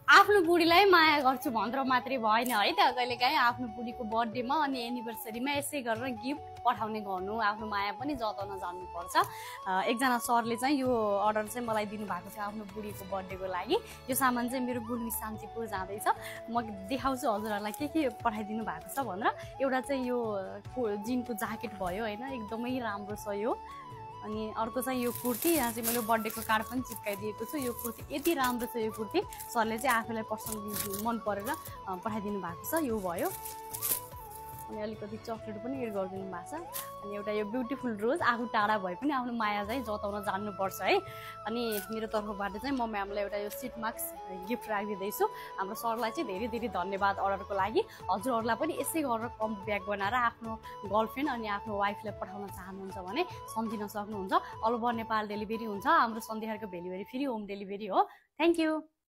आफ्नो बुढीलाई माया गर्छु भनेर मात्रै भएन है त, कहिलेकाहीँ आफ्नो बुढीको बर्थडेमा अनि एनिभर्सरीमा यसै गरेर गिफ्ट पठाउने गर्नु, आफ्नो माया पनि जताउन जान्नुपर्छ। एकजना सरले चाहिँ यो अर्डर चाहिँ मलाई दिनुभएको छ आफ्नो बुढीको बर्थडेको लागि। यो सामान चाहिँ मेरो बुढी शान्तिपुर जाँदैछ, म देखाउँछु हजुरहरूलाई के पठाइदिनु भएको छ भनेर। एउटा चाहिँ यो जिनको ज्याकेट भयो होइन, एकदमै राम्रो छ यो। अनि अर्को चाहिँ यो कुर्ती, यहाँ चाहिँ मैले बर्थडेको कार्ड पनि चिप्काइदिएको छु। यो कुर्ती यति राम्रो छ, यो कुर्ती सरले चाहिँ आफूलाई पर्सनली मन परेर पठाइदिनु भएको छ। यो भयो, अनि अलिकति चक्लेट पनि एड गरिदिनु भएको छ। अनि एउटा यो ब्युटिफुल रोज, आफू टाढा भए पनि आफ्नो माया चाहिँ जताउन जान्नुपर्छ है। अनि मेरो तर्फबाट चाहिँ म म्यामलाई एउटा यो सिट मास्क गिफ्ट राखिदिँदैछु। हाम्रो सरलाई चाहिँ धेरै धेरै धन्यवाद अर्डरको लागि। हजुरहरूलाई पनि यसै गरेर कम ब्याग बनाएर आफ्नो गर्लफ्रेन्ड अनि आफ्नो वाइफलाई पठाउन चाहनुहुन्छ भने सम्झिन सक्नुहुन्छ। अल ओभर नेपाल डेलिभरी हुन्छ। हाम्रो सन्देहको डेलिभरी फ्री होम डेलिभरी हो। Thank you.